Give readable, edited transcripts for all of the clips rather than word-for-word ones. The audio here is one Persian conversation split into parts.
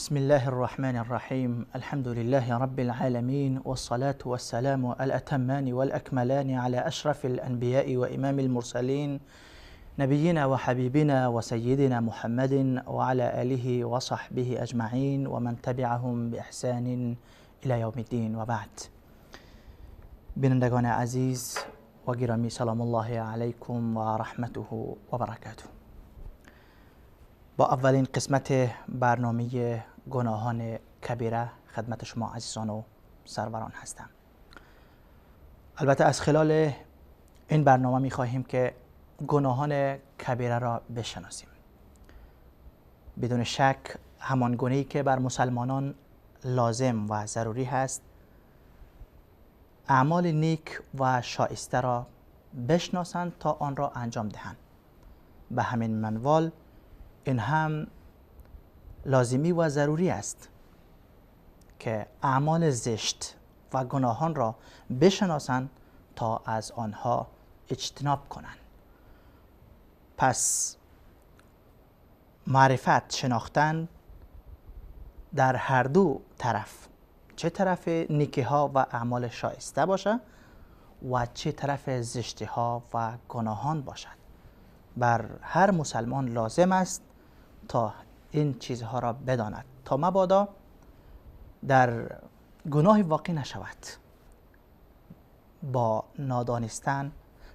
بسم الله الرحمن الرحیم. الحمد لله رب العالمین والصلاة والسلام الأتمان والأكملان على أشرف الأنبياء وإمام المرسلين نبينا وحبيبنا وسيدنا محمد وعلى آله وصحبه أجمعين ومن تبعهم بإحسان إلى يوم الدين وبعد. بینندگان عزیز و گرامی، سلام الله علیکم و رحمته و برکاته. با اولین قسمت برنامه گناهان کبیره خدمت شما عزیزان و سروران هستم. البته از خلال این برنامه می خواهیم که گناهان کبیره را بشناسیم. بدون شک همان گونه‌ای که بر مسلمانان لازم و ضروری هست اعمال نیک و شایسته را بشناسند تا آن را انجام دهند. به همین منوال این هم لازمی و ضروری است که اعمال زشت و گناهان را بشناسند تا از آنها اجتناب کنند. پس معرفت، شناختن در هر دو طرف، چه طرف نیکی ها و اعمال شایسته باشه و چه طرف زشتی ها و گناهان باشد، بر هر مسلمان لازم است تا این چیزها را بداند تا مبادا در گناه واقع نشود. با نادانستن،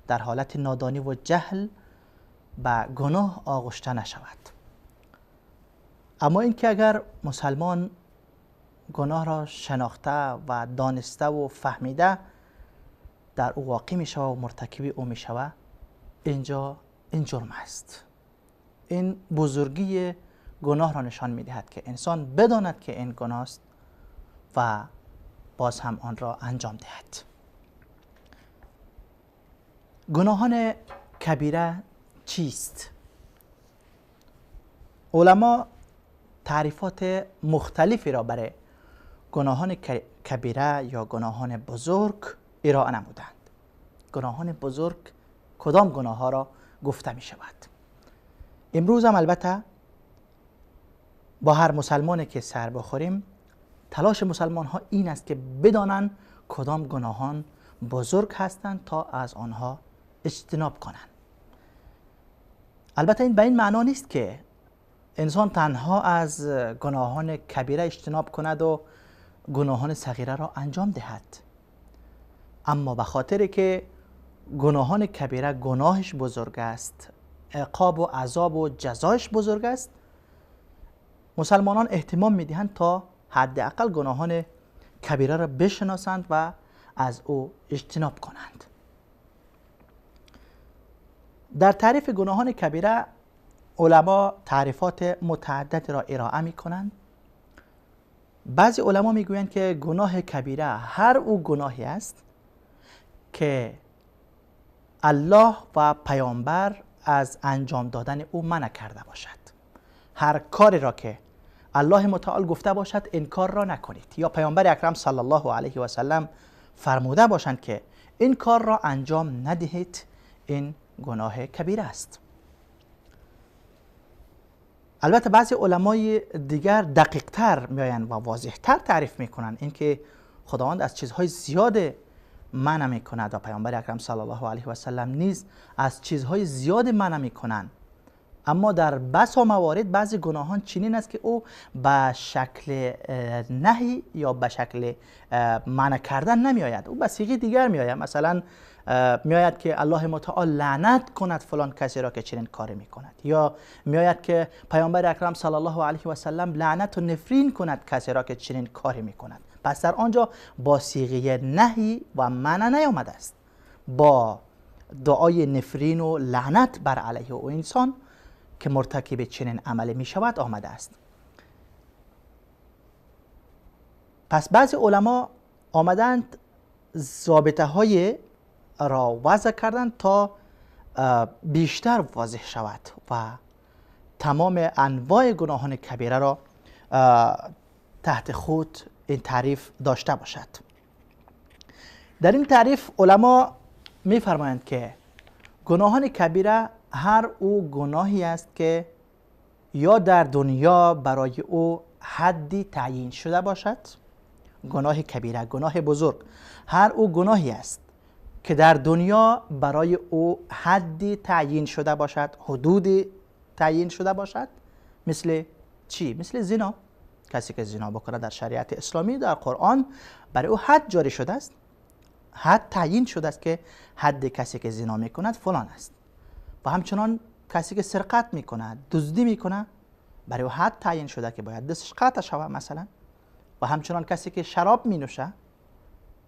در حالت نادانی و جهل به گناه آغشته نشود. اما اینکه اگر مسلمان گناه را شناخته و دانسته و فهمیده در او واقع می شود و مرتکب او می شود، اینجا این جرم است. این بزرگی گناه را نشان می دهد که انسان بداند که این گناه است و باز هم آن را انجام دهد. گناهان کبیره چیست؟ علما تعریفات مختلفی را برای گناهان کبیره یا گناهان بزرگ ارائه نمودند. گناهان بزرگ کدام گناه ها را گفته می شود؟ امروز هم البته با هر مسلمانی که سر بخوریم، تلاش مسلمان ها این است که بدانند کدام گناهان بزرگ هستند تا از آنها اجتناب کنند. البته این به این معنا نیست که انسان تنها از گناهان کبیره اجتناب کند و گناهان صغیره را انجام دهد، اما به خاطر که گناهان کبیره گناهش بزرگ است، عقاب و عذاب و جزایش بزرگ است، مسلمانان اهتمام میدهند تا حداقل گناهان کبیره را بشناسند و از او اجتناب کنند. در تعریف گناهان کبیره علما تعریفات متعدد را ارائه می کنند. بعضی علما می گویند که گناه کبیره هر او گناهی است که الله و پیامبر از انجام دادن او منع کرده باشد. هر کاری را که الله متعال گفته باشد این کار را نکنید، یا پیامبر اکرم صلی الله علیه و سلم فرموده باشند که این کار را انجام ندهید، این گناه کبیره است. البته بعضی علمای دیگر دقیق تر میآیند و واضح تر تعریف میکنند اینکه خداوند از چیزهای زیاد منع میکند و پیامبر اکرم صلی الله علیه و سلم نیز از چیزهای زیاد منع میکنند، اما در بسا موارد بعضی گناهان چنین است که او به شکل نهی یا به شکل منع کردن نمیآید، او به صیغه دیگر میآید. مثلا میآید که الله متعال لعنت کند فلان کسی را که چنین کاری میکند، یا میآید که پیامبر اکرم صلی الله علیه و سلم لعنت و نفرین کند کسی را که چنین کاری میکند. پس در آنجا با صیغه نهی و منع نیامده است، با دعای نفرین و لعنت بر علیه او انسان که مرتکب چنین عملی می شود آمده است. پس بعضی علما آمدند ضابطه های را وضع کردند تا بیشتر واضح شود و تمام انواع گناهان کبیره را تحت خود این تعریف داشته باشد. در این تعریف علما می فرمایند که گناهان کبیره هر او گناهی است که یا در دنیا برای او حدی تعیین شده باشد. گناه کبیره، گناه بزرگ، هر او گناهی است که در دنیا برای او حدی تعیین شده باشد، حدود تعیین شده باشد. مثل چی؟ مثل زنا. کسی که زنا بکنه در شریعت اسلامی، در قرآن برای او حد جاری شده است، حد تعیین شده است که حد کسی که زنا میکند فلان است. و همچنان کسی که سرقت میکند، دزدی میکند، برای او حد تعیین شده که باید دستش قطع شود مثلا. و همچنان کسی که شراب مینوشه،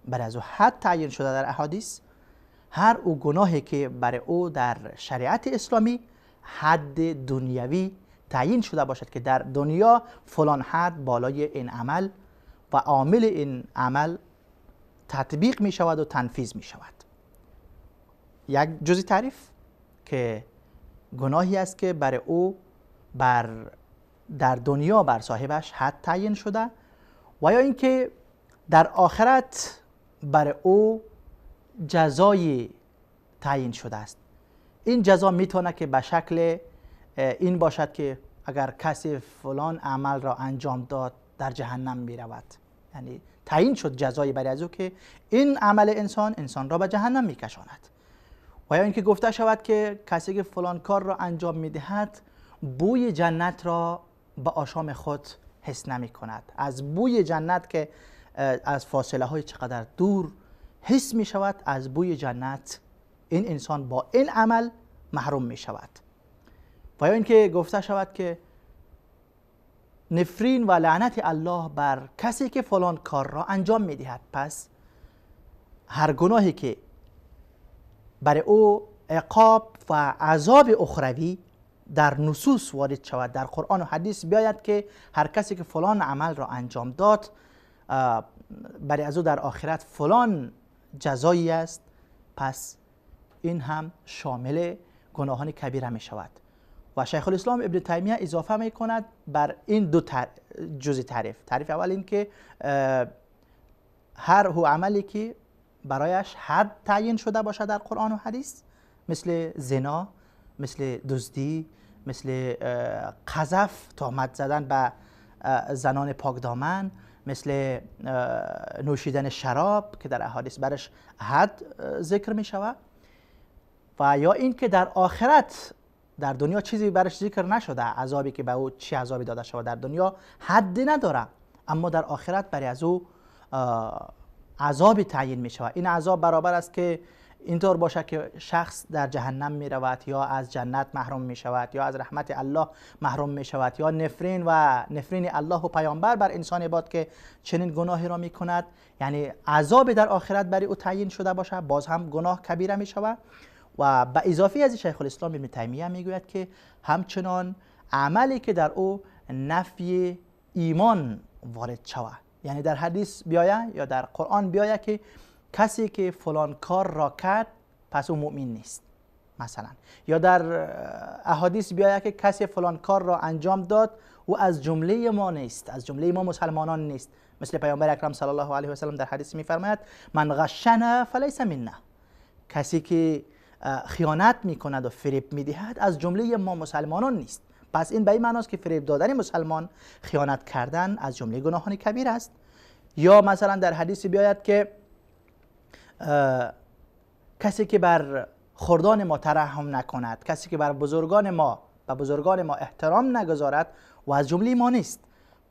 برای از او حد تعیین شده در احادیث. هر او گناهی که برای او در شریعت اسلامی حد دنیوی تعیین شده باشد که در دنیا فلان حد بالای این عمل و عامل این عمل تطبیق می شود و تنفیذ می شود. یک جزء تعریف که گناهی است که برای او در دنیا بر صاحبش حد تعیین شده، و یا اینکه در آخرت برای او جزای تعیین شده است. این جزا میتونه که به شکل این باشد که اگر کسی فلان عمل را انجام داد در جهنم میرود، یعنی تعیین شد جزایی برای از او که این عمل انسان را به جهنم میکشاند. و یا اینکه گفته شود که کسی که فلان کار را انجام میدهد بوی جنت را به آشام خود حس نمی کند. از بوی جنت که از فاصله های چقدر دور حس می شود، از بوی جنت این انسان با این عمل محروم می شود. و یا اینکه گفته شود که نفرین و لعنت الله بر کسی که فلان کار را انجام می دهد. پس هر گناهی که برای او عقاب و عذاب اخروی در نصوص وارد شود، در قرآن و حدیث بیاید که هر کسی که فلان عمل را انجام داد برای از او در آخرت فلان جزایی است، پس این هم شامل گناهان کبیره می شود. و شیخ الاسلام ابن تیمیه اضافه می کند بر این دو جزء تعریف. تعریف اول این که هر هو عملی که برایش حد تعیین شده باشد در قرآن و حدیث، مثل زنا، مثل دزدی، مثل قذف، تهمت زدن به زنان پاکدامن، مثل نوشیدن شراب که در احادیث برش حد ذکر می شود، و یا این که در آخرت در دنیا چیزی برش ذکر نشده، عذابی که به او چی عذابی داده شود در دنیا حدی نداره، اما در آخرت برای از او عذابی تعیین می شود. این عذاب برابر است که اینطور باشه که شخص در جهنم می رود یا از جنت محروم می شود یا از رحمت الله محروم می شود یا نفرین و نفرین الله و پیامبر بر انسان باد که چنین گناهی را می کند، یعنی عذاب در آخرت برای او تعیین شده باشه، باز هم گناه کبیره می شود. و به اضافه از شیخ الاسلام ابن تیمیه می گوید که همچنان عملی که در او نفی ایمان وارد شود، یعنی در حدیث بیاید یا در قرآن بیاید که کسی که فلان کار را کرد پس او مؤمن نیست مثلا، یا در احادیث بیاید که کسی فلان کار را انجام داد او از جمله ما نیست، از جمله ما مسلمانان نیست. مثل پیامبر اکرم صلی الله علیه و سلم در حدیث میفرماید من غشنا فلیس منا، کسی که خیانت میکند و فریب میدهد از جمله ما مسلمانان نیست. پس این به این معناست که فریب دادن مسلمان، خیانت کردن از جمله گناهان کبیر است. یا مثلا در حدیث بیاید که کسی که بر خردان ما ترحم نکند، کسی که بر بزرگان ما و بزرگان ما احترام نگذارد و از جمله ما نیست.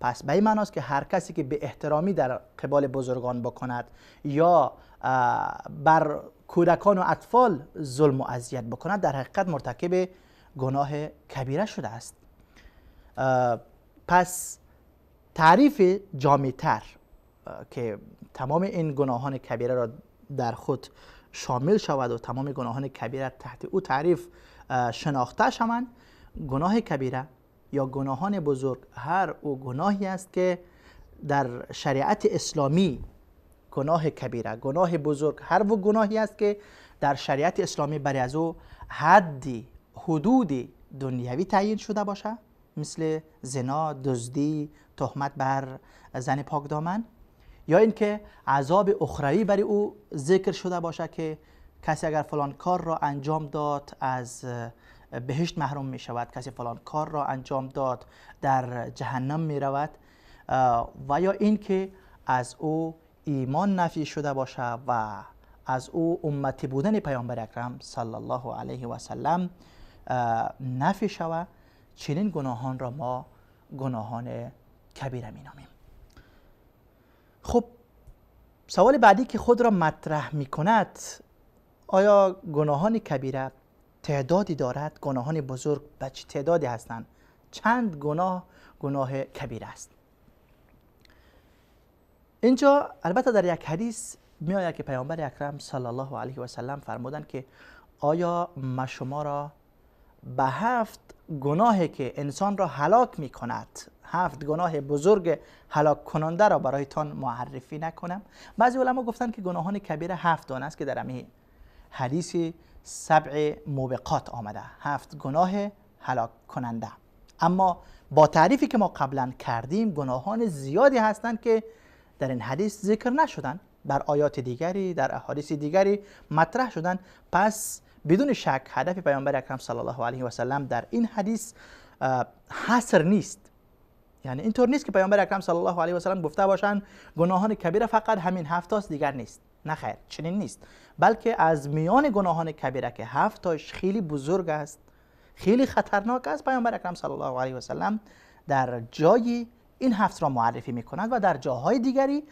پس به این معناست که هر کسی که به احترامی در قبال بزرگان بکند یا بر کودکان و اطفال ظلم و اذیت بکند در حقیقت مرتکب گناه کبیره شده است. پس تعریف جامع‌تر که تمام این گناهان کبیره را در خود شامل شود و تمام گناهان کبیره تحت او تعریف شناخته شوند، گناه کبیره یا گناهان بزرگ هر او گناهی است که در شریعت اسلامی گناه کبیره، گناه بزرگ هر او گناهی است که در شریعت اسلامی برای از او حدی، حدودی دنیوی تعیین شده باشه، مثل زنا، دزدی، تهمت بر زن پاکدامن، یا اینکه عذاب اخروی برای او ذکر شده باشه که کسی اگر فلان کار را انجام داد از بهشت محروم می شود، کسی فلان کار را انجام داد در جهنم می رود، و یا اینکه از او ایمان نفی شده باشه و از او امتی بودن پیامبر اکرم صلی الله علیه و سلم نفی شود، چنین گناهان را ما گناهان کبیره می نامیم. خب سوال بعدی که خود را مطرح می کند، آیا گناهان کبیره تعدادی دارد؟ گناهان بزرگ به چه تعدادی هستند؟ چند گناه گناه کبیره است؟ اینجا البته در یک حدیث می آید که پیامبر اکرم صلی الله علیه و سلم فرمودند که آیا ما شما را به 7 گناهی که انسان را هلاک می کند، 7 گناه بزرگ هلاک کننده را برایتان معرفی نکنم؟ بعضی علما گفتند که گناهان کبیره 7 دانه است که در همین حدیث 7 موبقات آمده، 7 گناه هلاک کننده. اما با تعریفی که ما قبلا کردیم گناهان زیادی هستند که در این حدیث ذکر نشدند، در آیات دیگری، در احادیث دیگری مطرح شدند. پس بدون شک هدف پیامبر اکرم صلی الله علیه و سلم در این حدیث حصر نیست، یعنی اینطور نیست که پیامبر اکرم صلی الله علیه و سلم گفته باشند گناهان کبیره فقط همین 7 تاست دیگر نیست. نه خیر، چنین نیست، بلکه از میان گناهان کبیره که 7 تاش خیلی بزرگ است، خیلی خطرناک است، پیامبر اکرم صلی الله علیه و سلم در جای این 7 را معرفی میکند و در جاهای دیگری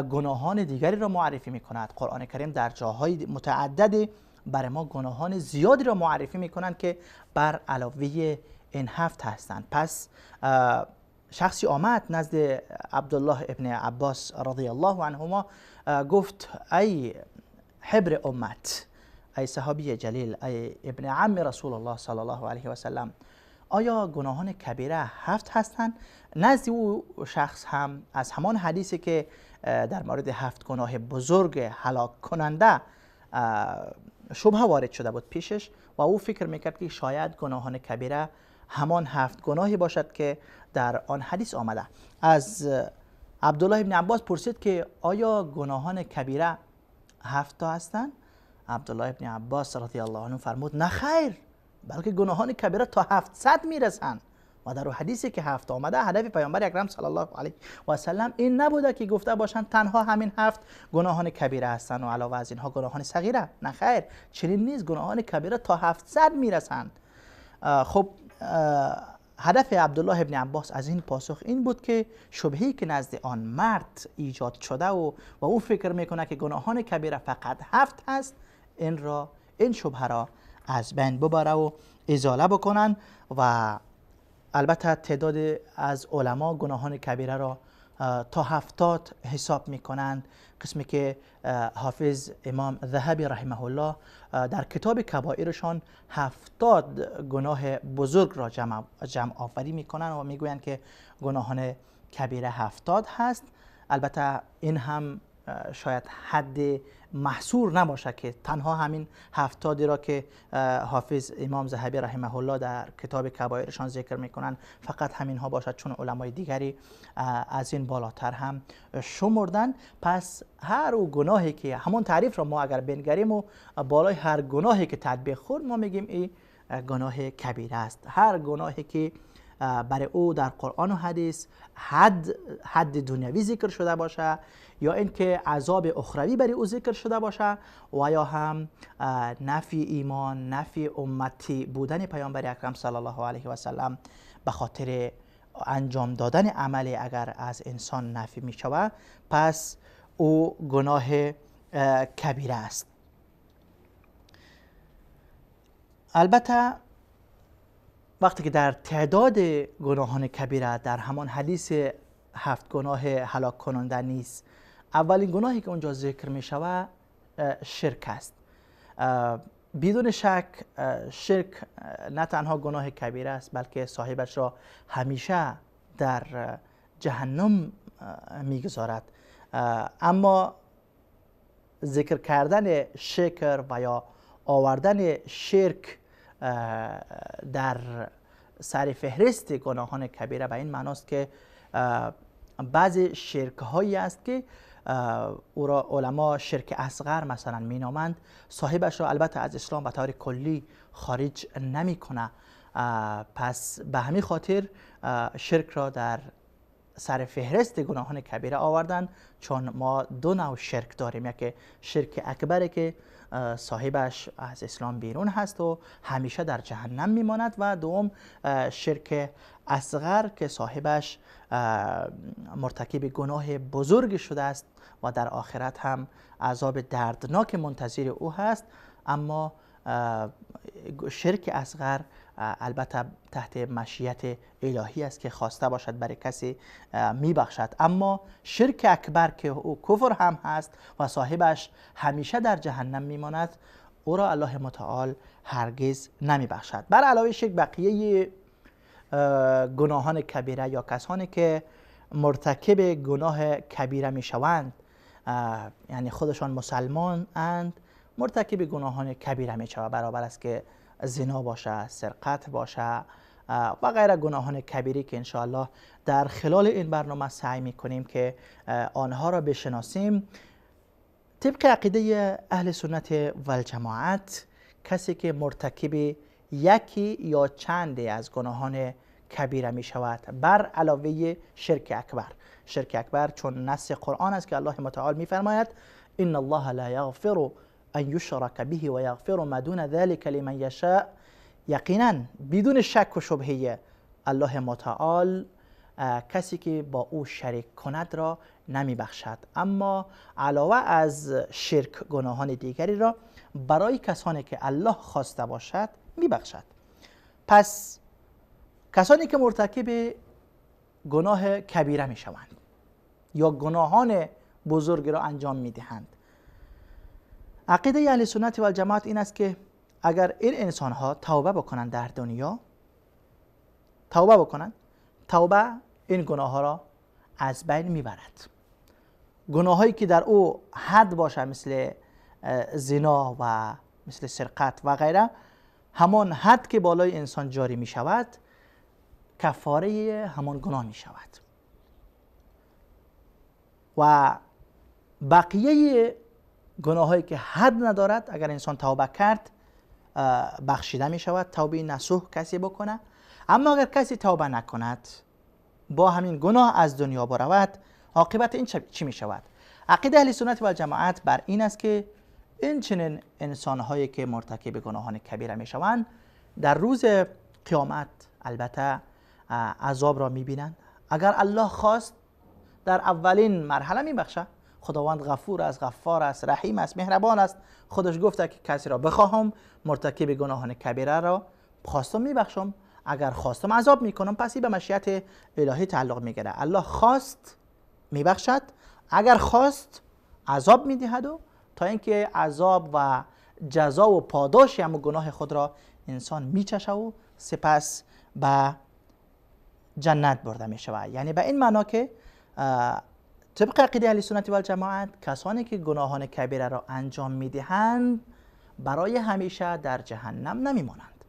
گناهان دیگری را معرفی میکند. قرآن کریم در جاهای متعدد برای ما گناهان زیادی را معرفی میکنند که بر علاوه این 7 هستند. پس شخصی آمد نزد عبدالله ابن عباس رضی الله عنهما، گفت ای حبر امت، ای صحابی جلیل، ای ابن عم رسول الله صلی الله علیه و سلم، آیا گناهان کبیره 7 هستند؟ نزد او شخص هم از همان حدیثی که در مورد 7 گناه بزرگ هلاک کننده شبهه وارد شده بود پیشش و او فکر میکرد که شاید گناهان کبیره همان 7 گناهی باشد که در آن حدیث آمده. از عبدالله ابن عباس پرسید که آیا گناهان کبیره 7 تا هستند؟ عبدالله ابن عباس رضی الله عنه فرمود نه خیر، بلکه گناهان کبیره تا 700 میرسند. و در حدیثی که 7 آمده، هدف پیامبر اکرم صلی الله علیه و سلم این نبوده که گفته باشند تنها همین 7 گناهان کبیره هستند و علاوه از اینها گناهان صغیره. نه خیر، چنین نیست، گناهان کبیره تا 700 میرسند. خب هدف عبدالله ابن عباس از این پاسخ این بود که شبهه‌ای که نزد آن مرد ایجاد شده و او فکر میکنه که گناهان کبیره فقط 7 هست، این شبهه را از بین ببره و ازاله بکنن. و البته تعداد از علما گناهان کبیره را تا 70 حساب میکنند، قسمی که حافظ امام ذهبی رحمه الله در کتاب کبائرشان 70 گناه بزرگ را جمع آوری میکنند و میگویند که گناهان کبیره 70 هست. البته این هم شاید حد محصور نباشه که تنها همین 70 را که حافظ امام ذهبی رحمه الله در کتاب کبائرشان ذکر میکنن فقط همین ها باشد، چون علمای دیگری از این بالاتر هم شمردن. پس هر او گناهی که همون تعریف را ما اگر بنگریم و بالای هر گناهی که تطبیق خورد ما میگیم این گناه کبیره است. هر گناهی که برای او در قرآن و حدیث حد دنیوی ذکر شده باشه یا اینکه عذاب اخروی برای او ذکر شده باشه و یا هم نفی ایمان، نفی امتی بودن پیامبر اکرم صلی الله علیه و سلم به خاطر انجام دادن عملی اگر از انسان نفی می شود، پس او گناه کبیره است. البته وقتی که در تعداد گناهان کبیره در همان حدیث 7 گناه هلاک کننده نیست، اولین گناهی که اونجا ذکر می شود شرک است. بدون شک شرک نه تنها گناه کبیره است بلکه صاحبش را همیشه در جهنم میگذارد. اما ذکر کردن شکر و یا آوردن شرک در سر فهرست گناهان کبیره به این معناست که بعضی شرک هایی است که او را علما شرک اصغر مثلا مینامند، صاحبش را البته از اسلام به طور کلی خارج نمیکنه. پس به همین خاطر شرک را در سر فهرست گناهان کبیره آوردن، چون ما دو نوع شرک داریم، یکی شرک اکبره که صاحبش از اسلام بیرون هست و همیشه در جهنم میماند، و دوم شرک اصغر که صاحبش مرتکب گناه بزرگ شده است و در آخرت هم عذاب دردناک منتظر او هست. اما شرک اصغر البته تحت مشیت الهی است که خواسته باشد برای کسی میبخشد. اما شرک اکبر که او کفر هم هست و صاحبش همیشه در جهنم میماند، او را الله متعال هرگز نمیبخشد. بر علاوه شرک بقیه گناهان کبیره یا کسانی که مرتکب گناه کبیره میشوند، یعنی خودشان مسلمان اند، مرتکب گناهان کبیره میشود، برابر است که زنا باشه، سرقت باشه و غیره گناهان کبیری که انشاءالله در خلال این برنامه سعی میکنیم که آنها را بشناسیم. طبق عقیده اهل سنت و الجماعت، کسی که مرتکب یکی یا چندی از گناهان کبیره می شود بر علاوه شرک اکبر، شرک اکبر چون نص قرآن است که الله متعال می فرماید ان الله لا یغفر ان یشرک به و یغفر ما دون ذلك لمن یشاء، یقینا بدون شک و شبهه الله متعال کسی که با او شریک کند را نمی بخشد. اما علاوه از شرک گناهان دیگری را برای کسانی که الله خواسته باشد می بخشد. پس کسانی که مرتکب گناه کبیره می شوند یا گناهان بزرگ را انجام می دهند، عقیده اهل سنت و الجماعت این است که اگر این انسان ها توبه بکنند در دنیا، توبه بکنند، توبه این گناه ها را از بین میبرد. گناهایی که در او حد باشه مثل زنا و مثل سرقت و غیره، همان حد که بالای انسان جاری می شود کفاره همان گناه می شود و بقیه گناهایی که حد ندارد اگر انسان توبه کرد بخشیده می شود، توبه نصوح کسی بکنه. اما اگر کسی توبه نکند با همین گناه از دنیا برود، عاقبت این چی می شود؟ عقیده اهل سنت و الجماعت بر این است که این چنین انسانهایی که مرتکب گناهان کبیره می شوند در روز قیامت البته عذاب را می بینند. اگر الله خواست در اولین مرحله می بخشه، خداوند غفور است، غفار است، رحیم است، مهربان است. خودش گفته که کسی را بخواهم مرتکب گناهان کبیره را خواستم میبخشم، اگر خواستم عذاب میکنم. پس این به مشیت الهی تعلق میگیره. الله خواست میبخشد، اگر خواست عذاب میدهد و تا اینکه عذاب و جزا و پاداش هم گناه خود را انسان میچشه و سپس به جنت برده میشود. یعنی به این معنا که طبق عقیده اهل سنت و الجماعت کسانی که گناهان کبیره را انجام میدهند برای همیشه در جهنم نمیمانند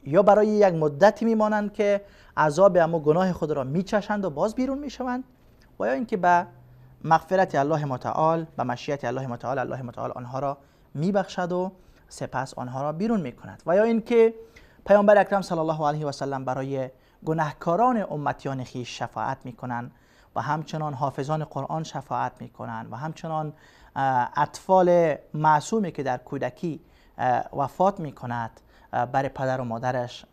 یا برای یک مدتی میمانند که عذاب اما گناه خود را میچشند و باز بیرون میشوند، و یا اینکه به مغفرت الله متعال، به مشیت الله متعال، الله متعال آنها را میبخشد و سپس آنها را بیرون میکند. و یا اینکه پیامبر اکرم صلی الله علیه و سلم برای گناهکاران امتیان خویش شفاعت میکنند و همچنان حافظان قرآن شفاعت میکنند و همچنان اطفال معصومی که در کودکی وفات میکند برای پدر و مادرش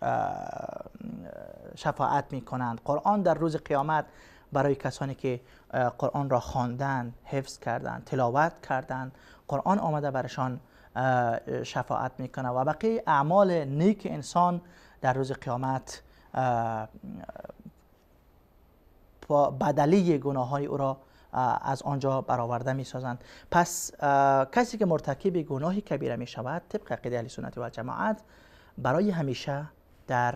شفاعت میکنند. قرآن در روز قیامت برای کسانی که قرآن را خواندند، حفظ کردند، تلاوت کردند، قرآن آمده برشان شفاعت میکنه و بقیه اعمال نیک انسان در روز قیامت بدلی گناه‌های او را از آنجا برآورده می‌سازند. پس کسی که مرتکب گناه کبیره می شود طبق عقیده اهل سنت و جماعت برای همیشه در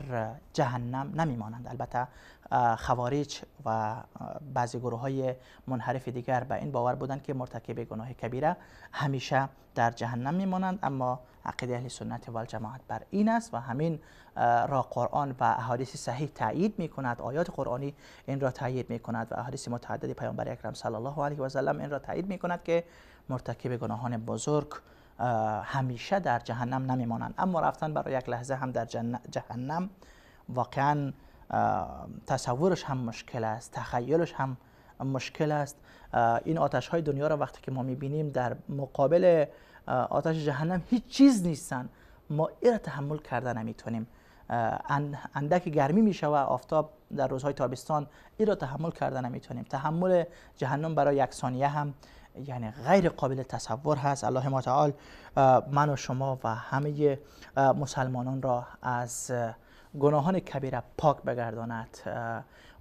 جهنم نمی‌مانند. البته خوارج و بعضی گروه های منحرف دیگر به این باور بودند که مرتکب گناه کبیره همیشه در جهنم میمانند. اما عقیده اهل سنت و الجماعت بر این است و همین را قرآن و احادیث صحیح تایید میکند، آیات قرآنی این را تایید میکند و احادیث متعدد پیامبر اکرم صلی الله علیه و سلم این را تایید میکند که مرتکب گناهان بزرگ همیشه در جهنم نمیمانند. اما رفتن برای یک لحظه هم در جهنم واقعا تصورش هم مشکل است، تخیلش هم مشکل است. این آتش های دنیا را وقتی که ما میبینیم در مقابل آتش جهنم هیچ چیز نیستن، ما این را تحمل کرده نمیتونیم. اندک گرمی میشه و آفتاب در روزهای تابستان، این را تحمل کرده نمیتونیم. تحمل جهنم برای یک ثانیه هم یعنی غیر قابل تصور هست. الله متعال من و شما و همه مسلمانان را از گناهان کبیره پاک بگرداند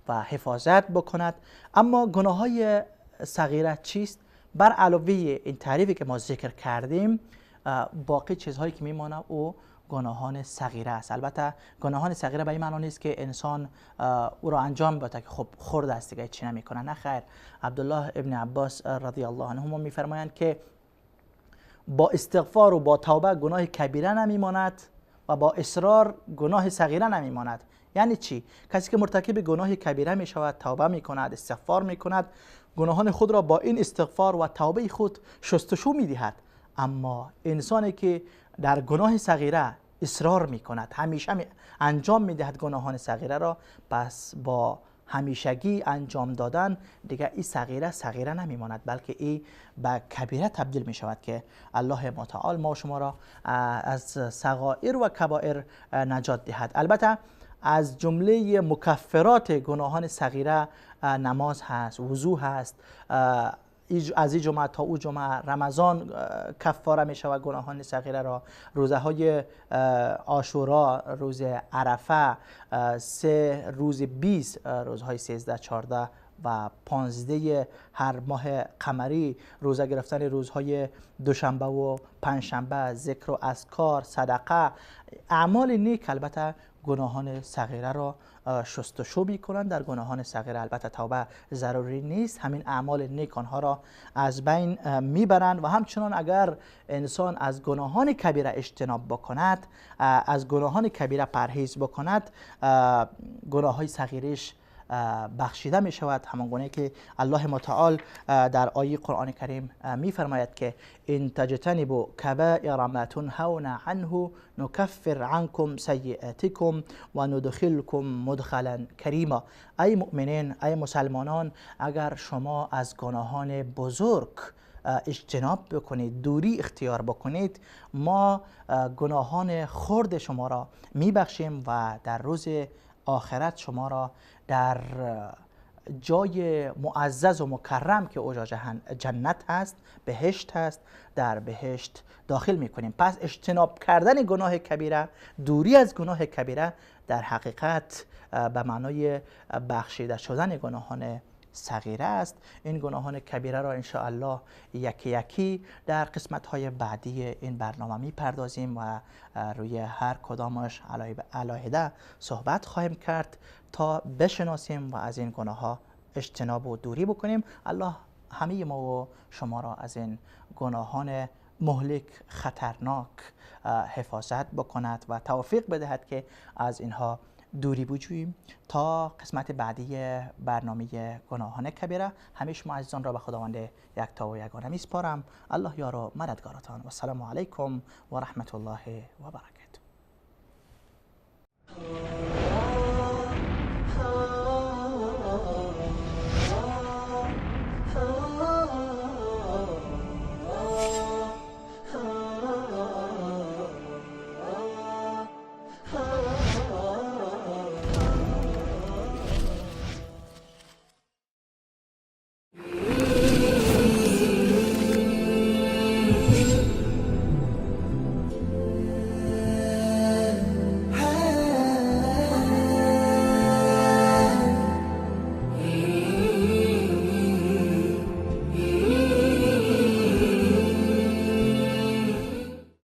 و حفاظت بکند. اما گناه های صغیره چیست؟ بر علاوه این تعریفی که ما ذکر کردیم، باقی چیزهایی که میمانه او گناهان صغیره است. البته گناهان صغیره به این معنا نیست که انسان او را انجام بده که خب خرد است دیگه چی نمیکنه، نه خیر. عبدالله ابن عباس رضی الله عنهما میفرمایند که با استغفار و با توبه گناه کبیره نمیماند و با اصرار گناه صغیره نمیماند. یعنی چی؟ کسی که مرتکب گناه کبیره می شود، توبه می کند، استغفار می کند، گناهان خود را با این استغفار و توبه خود شستشو می دهد. اما انسانی که در گناه صغیره اصرار می کند، همیشه انجام می دهد گناهان صغیره را، پس با همیشگی انجام دادن دیگه این صغیره صغیره نمیماند، بلکه این به کبیره تبدیل می شود که الله متعال ما شما را از صغائر و کبائر نجات دهد. البته از جمله مکفرات گناهان صغیره نماز هست، وضو هست، از این جمعه تا او جمعه رمضان کفاره می شود گناهان صغیره را، روزه های عاشورا، روز عرفه، 3 روز 20، روزهای 13، 14 و 15 هر ماه قمری، روزه گرفتن روزهای دوشنبه و پنجشنبه، ذکر و اذکار، صدقه، اعمال نیک البته گناهان صغیره را شستشو میکنند. در گناهان صغیره البته توبه ضروری نیست، همین اعمال نیک آنها را از بین میبرند. و همچنان اگر انسان از گناهان کبیره اجتناب بکند، از گناهان کبیره پرهیز بکند، گناههای صغیرش بخشیده می شود. همان گونه که الله متعال در آیه قرآن کریم می فرماید که ان تجتنبوا کبائر ما تنهون عنه نکفر عنکم سیئاتکم و ندخلکم مدخلا کریما. ای مؤمنین، ای مسلمانان، اگر شما از گناهان بزرگ اجتناب بکنید، دوری اختیار بکنید، ما گناهان خرد شما را می بخشیم و در روز آخرت شما را در جای معزز و مکرم که اوجا جنت هست، بهشت هست، در بهشت داخل میکنیم. پس اجتناب کردن گناه کبیره، دوری از گناه کبیره در حقیقت به معنای بخشیده شدن گناهان صغیره است. این گناهان کبیره را انشاءالله یکی یکی در قسمت های بعدی این برنامه می پردازیم و روی هر کدامش علاهده صحبت خواهیم کرد تا بشناسیم و از این گناه ها اجتناب و دوری بکنیم. الله همه ما و شما را از این گناهان مهلک خطرناک حفاظت بکند و توفیق بدهد که از اینها دوری بجوییم. تا قسمت بعدی برنامه گناهان کبیره، همه شما عزیزان را به خداوند یکتا و یگانه میسپارم. الله یار و مددگارتان و السلام علیکم و رحمت الله و برکاته.